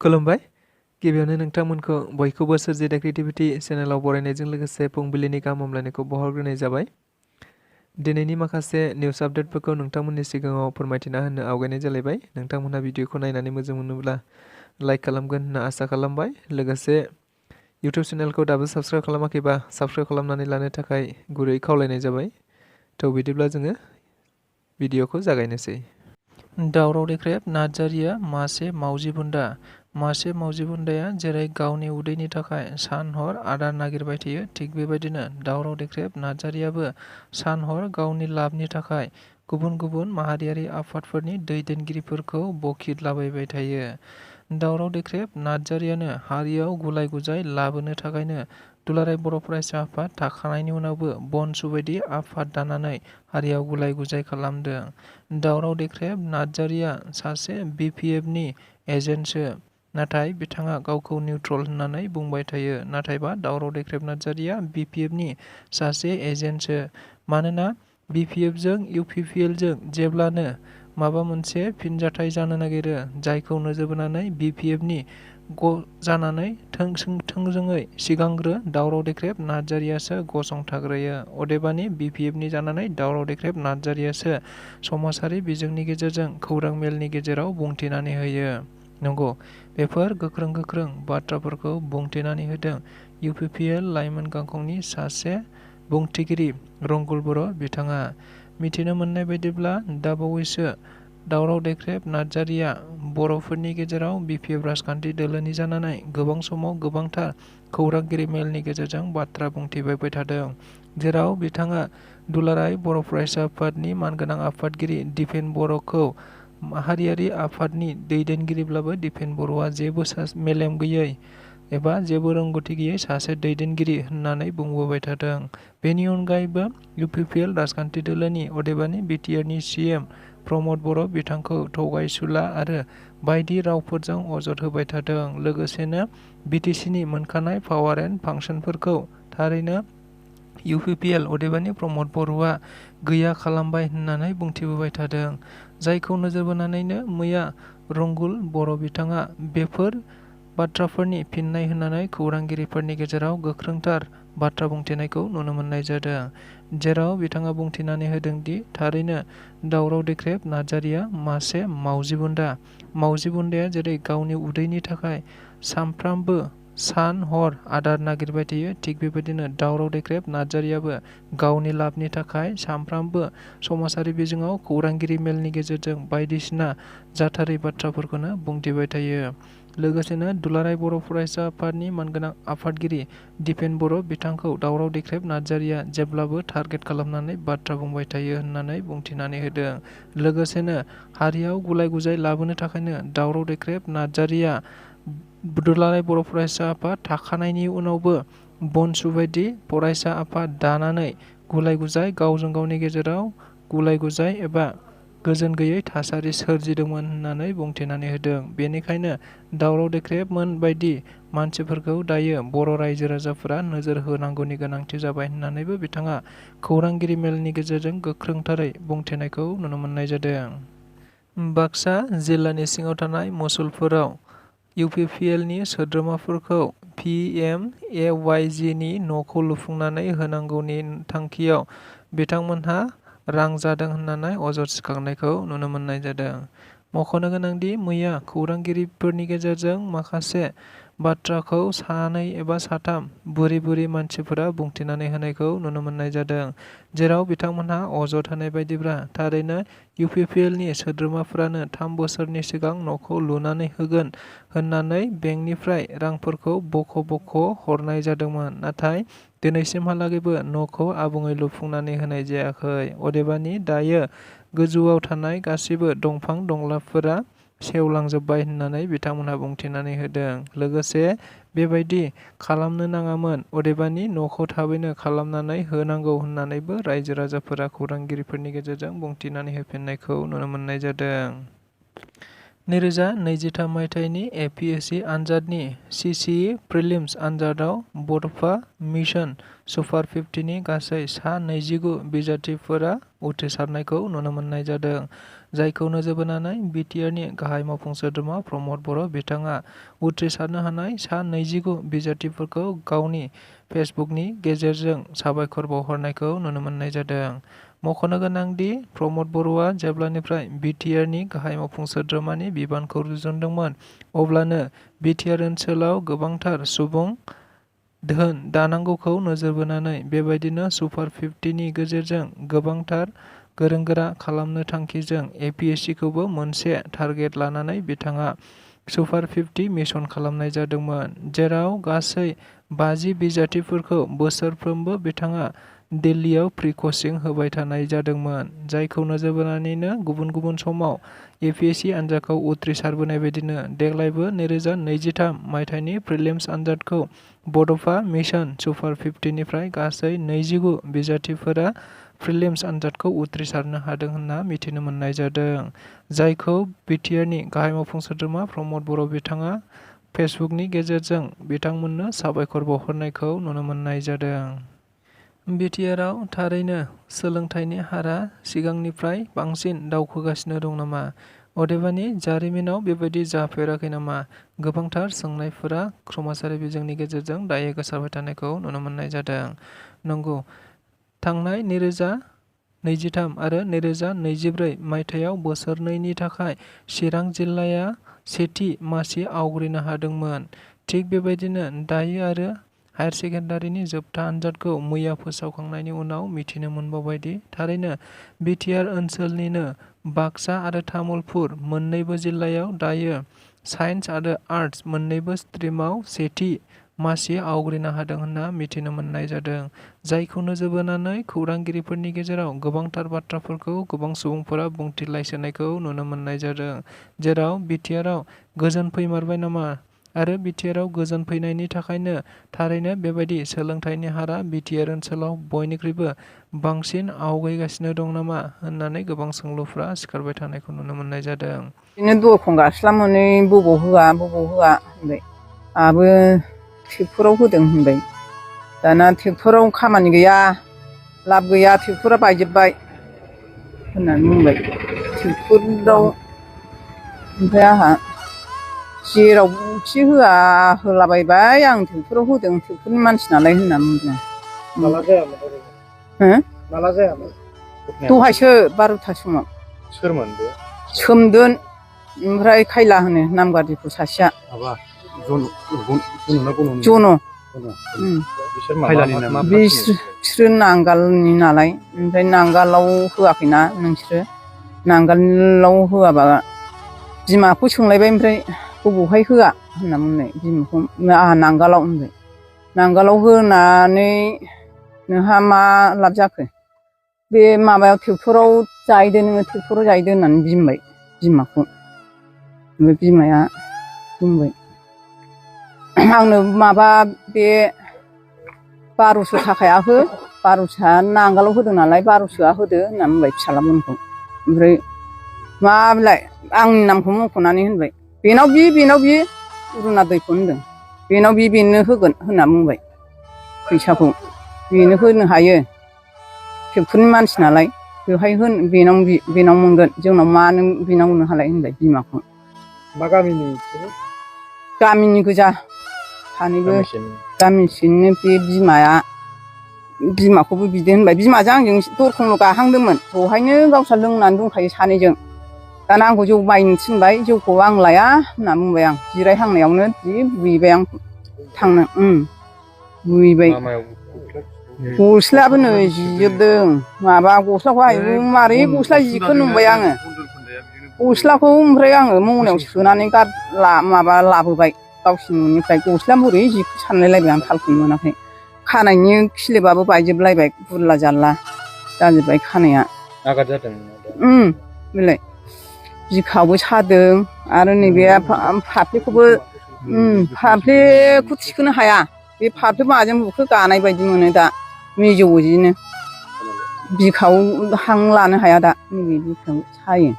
खुलुमबाय। गिबियावनो नोंथांमोनखौ बयखौबो सोरजि द क्रिएटिविटी चेनेलाव बरायनायजों लोगोसे फुंबिलिनि गाहाम हामलायनायखौ बावहरग्रोनाय जाबाय। दिनैनि माखासे निउस आपडेटफोरखौ नोंथांमोननि सिगाङाव फोरमायथिना होनो आवगायनाय जालायबाय। नोंथांमोनहा भिडिअखौ नायनानै मोजां मोनोब्ला लाइक खालामगोन होनना आसा खालामबाय। लोगोसे इउटिउब चेनेलखौ दाबो साबस्क्राइब खालामाखैबा साबस्क्राइब खालामनानै लानो थाखाय गुरै खावलायनाय जाबाय। थ' बिदिब्ला जोङो भिडिअखौ जागायनोसै। दावराव देख्रेब नार्जारिया मासे मावजि बुन्दा। मासे मावजि बुन्दाया जेरै गावनि उदैनि थाखाय सान हर आदार नागिरबाय थायो, थिग बेबायदिनो दावराव देख्रेब नार्जारियाबो सान हर गावनि लाबनि थाखाय गुबुन गुबुन माहारियारि आफादफोरनि दैदेनगिरिफोरखौ बखिदलाबायबाय थायो। दावराव देख्रेब नार्जारियानो हारियाव गुलाय गुजाय लाबोनो थाखायनो दुलाराय बर' फरायसा आफाद थाखानायनि उनावबो BoNSU बायदि आफाद दानानै हारियाव गुलाय गुजाय खालामदों। दावराव देख्रेब नार्जारिया सासे BPF नि एजेन्टसो, नाथाय बिथाङा गावखौ निउट्रल होननानै बुंबाय थायो। नाथायबा दावराव देख्रेब नार्जारिया BPF नि सासे एजेन्टसो, मानोना BPF जों UPPL जों जेब्लानो माबा मोनसे फिनजाथाय जानो नागिरो जायखौ नोजोर बोनानै BPF नि जानानै थोंजोङै सिगांग्रो दावराव देख्रेब नार्जारियासो गसंथाग्रोयो। अदेबानि BPF नि जानानै दावराव देख्रेब नार्जारियासो समाजारि बिजोंनि गेजेरजों खौरां मेलनि गेजेराव बुंथिनानै होयो। नंगौ, बेफोर गोख्रों बाथ्राफोरखौ बुंथिनानै होदों UPPL लाइमोन गांखंनि सासे बुंथिगिरि रंगुल बर' बिथाङा। मिथिनो मोननाय बायदिब्ला दाबावैसो दावराव देख्रेब नार्जारिया बर'फोरनि गेजेराव BPF राजखान्थि दोलोनि जानानै गोबां समाव गोबांथार खौरांगिरि मेलनि गेजेरजों बाथ्रा बुंथिबाय थादों, जेराव बिथाङा दुलाराय बर' फरायसा आफादनि मानगोनां आफादगिरि दिपेन बर'खौ माहारियारि आफादनि दैदेनगिरिब्लाबो दिपेन बर'आ जेबो मेलेम गैयै एबा जेबो रोंगौथि गैयै सासे दैदेनगिरि होननानै बुंबोबाय थादों। बेनि अनगायैबो UPPL राजखान्थि दोलोनि अदेबानि BTR नि CM pramod बर' बिथांखौ थगायसुला आरो बायदि रावफोरजों अजद होबाय थादों। लोगोसेनो BTC नि मोनखानाय पावार एन्ड फांसनफोरखौ थारैनो UPPL अदेबानि pramod बर'आ गैया खालामबाय होननानै बुंथिबोबाय थादों, जायखौ नोजोर बोनानैनो मैया रंगुल बर' बिथाङा बेफोर बाथ्राफोरनि फिननाय होनानै खौरांगिरिफोरनि गेजेराव गोख्रोंथार बाथ्रा बुंथिनायखौ नुनो मोननाय जादों, जेराव बिथाङा बुंथिनानै होदों दि थारैनो दावराव देख्रेब नार्जारिया मासे मावजि बुन्दा। मावजि बुन्दाया जेरै गावनि उदैनि थाखाय सानफ्रामबो सान हर आदार नागिरबाय थायो, थिग बेबायदिनो दावराव देख्रेब नार्जारियाबो गावनि लाबनि थाखाय सानफ्रामबो समाजारि बिजोङाव खौरांगिरि मेलनि गेजेरजों बायदिसिना जाथारै बाथ्राफोरखौनो बुंथिबाय थायो। लोगोसेनो दुलाराय बर' फरायसा आफादनि मानगोनां आफादगिरि दिपेन बर' बिथांखौ दावराव देख्रेब नार्जारिया जेब्लाबो टारगेट खालामनानै बाथ्रा बुंबाय थायो होननानै बुंथिनानै होदों। लोगोसेनो हारियाव गुलाय गुजाय लाबोनो थाखायनो दावराव देख्रेब नार्जारिया दुलाराय बर' फरायसा आफाद थाखानायनि उनावबो BoNSU बायदि फरायसा आफाद दानानै गुलाय गुजाय गावजों गावनि गेजेराव गुलाय गुजाय एबा गोजोन गैयै थासारि सोरजिदोंमोन होननानै बुंथिनानै होदों। बेनिखायनो दावराव देख्रेब मोन बायदि मानसिफोरखौ दायो बर' रायजो राजाफोरा नोजोर होनांगौनि गोनांथि जाबाय होननानैबो बिथाङा खौरांगिरि मेलनि गेजेरजों गोख्रोंथारै बुंथिनायखौ नुनो मोननाय जादों। बाक्सा जिल्लानि सिङाव थानाय मसुलपुराव UPPL नि सोद्रोमाफोरखौ PMAYG नि न'खौ लुफुंनानै होनांगौनि थांखियाव बिथांमोनहा रां जादों होननानै अजद सिखांनायखौ नुनो मोननाय जादों। मख'नो गोनांदि मैया खौरांगिरिफोरनि गेजेरजों माखासे बाथ्राखौ सानै एबा साथाम बुरि मानसिफोरा बुंथिनानै होनायखौ नुनो मोननाय जादों, जेराव बिथांमोनहा अजद होनाय बायदिब्ला थारैनो UPPL नि सोद्रोमाफोरानो 3 बोसोरनि सिगां न'खौ लुनानै होगोन होननानै बेंकनिफ्राय रांफोरखौ बख' हरनाय जादोंमोन, नाथाय दिनैसिमहालागैबो न'खौ आबुङै लुफुंनानै होनाय जायाखै। अदेबानि दायो गोजौआव थानाय गासिबो दंफां दंलाफोरा सेवलांजोब्बाय होननानै बिथांमोनहा बुंथिनानै होदों। लोगोसे बेबायदि खालामनो नाङामोन, अदेबानि न'खौ थाबैनो खालामनानै होनांगौ होननानैबो रायजो राजाफोरा खौरांगिरिफोरनि गेजेरजों बुंथिनानै होफिननायखौ नुनो मोननाय जादों। 2023 मायथाइनि APSC आनजादनि CCE प्रिलिम्स आनजादाव बड'फा मिशन सुपार 50 नि गासै सा 29 बिजाथिफोरा उथ्रिसारनायखौ नुनो मोननाय जादों, जायखौ नोजोर बोनानै BTRनि गाहाय मावफुं सोद्रोमा प्रमद बर' बिथाङा उथ्रिसारनो हानाय सा 29 बिजाथिफोरखौ गावनि फेसबुकनि गेजेरजों साबायखर बावहरनायखौ नुनो मोननाय जादों। मख'नो गोनांदि प्रमद बर'आ जेब्लानिफ्राय BTRनि गाहाय मावफुं सोद्रोमानि बिबानखौ रुजुनदोंमोन, अब्लानो BTR ओनसोलाव गोबांथार सुबुं धोन दानांगौखौ नोजोर बोनानै बेबायदिनो सुपार 50 नि गेजेरजों गोबांथार गोरों-गोरा खालामनो थांखिजों APSCखौबो मोनसे टारगेट लानानै बिथाङा सुपार 50 मिशन खालामनाय जादोंमोन, जेराव गासै 50 बिजाथिफोरखौ बोसोरफ्रोमबो बिथाङा दिल्लीयाव प्रि कचिं होबाय थानाय जादोंमोन, जायखौ नोजोर बोनानैनो गुबुन गुबुन समाव APSC आनजादखौ उथ्रिसारबोनाय बायदिनो देग्लायबो 2023 मायथाइनि प्रिलिम्स आनजादखौ बड'फा मिशन सुपार 50 निफ्राय गासै 29 बिजाथिफोरा प्रिलिम्स आनजादखौ उथ्रिसारनो हादों होनना मिथिनो मोननाय जादों, जायखौ BTRनि गाहाय मावफुं सोद्रोमा प्रमद बर' बिथाङा फेसबुकनि गेजेरजों बिथांमोननो साबायखर बावहरनायखौ नुनो मोननाय जादों। BTRआव थारैनो सोलोंथाइनि हारआ सिगांनिफ्राय बांसिन दावखोगासिनो दं नामा? अदेबानि जारिमिनाव बेबायदि जाफेराखै नामा? गोबांथार सोंनायफोरा समाजारि बिजोंनि गेजेरजों दायो गोसारबाय थानायखौ नुनो मोननाय जादों। नंगौ, थांनाय 2023 आरो 2024 मायथाइयाव बोसोरनैनि थाखाय चिरां जिल्लाया सेथि मासि आवग्रिनो हादोंमोन। थिग बेबायदिनो दायो आरो हायार सेकेन्डारिनि जोबथा आनजादखौ मैया फोसावखांनायनि उनाव मिथिनो मोनबावबाय दि थारैनो BTR ओनसोलनिनो बाक्सा आरो तामुलपुर मोन्नैबो जिल्लायाव दायो साइन्स आरो आर्टस मोन्नैबो स्ट्रिमाव सेथि मासि आवग्रिनो हादों होनना मिथिनो मोननाय जादों, जायखौ नोजोर बोनानै खौरांगिरिफोरनि गेजेराव गोबांथार बाथ्राफोरखौ गोबां सुबुंफोरा बुंथिलायसोनायखौ नुनो मोननाय जादों, जेराव BTRआव गोजोन फैमारबाय नामा आरो BTRआव गोजोन फैनायनि थाखायनो थारैनो बेबायदि सोलोंथाइनि हारआ BTR ओनसोलाव बयनिख्रुइबो बांसिन आवगायगासिनो दं नामा होननानै गोबां सोंलुफ्रा सिखारबाय थानायखौ नुनो मोननाय जादों। बिदिनो दरखं गास्लामोनै बबाव होआ होनबाय। आहाबो ट्रेक्टराव होदों होनबाय। दाना ट्रेक्टराव खामानि गैया, लाब गैया, ट्रेक्टरा बायजोब्बाय होननानै बुंबाय। ट्रेक्टराव ओमफ्राय आंहा जेरावखि होआ होलाबायबाय, आं ट्रेक्टराव होदों, ट्रेक्टरनि मानसि नालाय होननानै बुंदों। माला जायामोन ओरैनो? हो? माला जायामोन? दहायसो 12था समाव। सोरमोन बे? सोमदोन ओमफ्राय खायला होनो नामगारिखौ सासेया। माबा जन'। बिसोर नांगालनि नालाय, ओमफ्राय नांगालाव होआखैना नोंसोरो, नांगालाव होआबा बिमाखौ सोंलायबाय, ओमफ्राय बबावहाय होआ होनना बुंनाय बिमाखौ, आंहा नांगालाव होनबाय। नांगालाव होनानै नोंहा मा लाब जाखो? बे माबायाव ट्रेक्टराव जाहैदो नोङो, ट्रेक्टराव जाहैदो होननानै बिमबाय बिमाखौ। ओमफ्राय बिमाया बुंबाय, आंनो माबा बे 1200 थाखाया हो, 1200 नांगालाव होदों नालाय 1200 होदो होननानै बुंबाय फिसाज्लामोनखौ। ओमफ्राय मा बेलाय आंनि नामखौ मख'नानै होनबाय, बेनाव बि रुना दैखौ होनदों, बेनाव बेनो होगोन होनना बुंबाय फैसाखौ। बेनो होनो हायो, ट्रेक्टरनि मानसि नालाय, बेवहाय बेनाव मोनगोन, जोंनाव मानो बेनाव होनो हालाय होनबाय बिमाखौ। मा गामिनि बिसोरो? गामिनि गोजा सानैबो, गामिसेनिनो। बे बिमाया बिमाखौबो बिदो होनबाय। बिमाजों आंजों दरखंल' गाहांदोंमोन, बेवहायनो गावस्रा लोंनानै दंखायो सानैजों। दाना आंखौ जौ बायनो थिनबाय, जौखौ आं लाया होनना बुंबाय आं। जिरायहांनायावनो जि बुयैबाय आंखौ थांनो। बुयैबाय। गस्लायाबो नै जिजोबदों, माबा गस्लाखौ आयु मारै गस्ला जिखो नंबाय आङो। गस्लाखौ ओमफ्राय आङो मनायाव सोनानै लाबोबाय गावसिनि न'निफ्राय। गस्लाया बोरै जिखो सानलायलायबाय आं, थालखौनो मोनाखै। खानायनि खिलिबाबो बायजोबलायबाय, बुरला जारला जाजोब्बाय खानाया। आघात जादों? बेलाय बिखायावबो सादों, आरो नैबे फाफ्लिखौबो, फाफ्लिखौ थिखोनो हाया। बे फाफ्लि माजों बुखो गानाय बायदि मोनो दा, मिजौ जिनो। बिखायाव हां लानो हाया दा, नैबे बिखायाव सायो।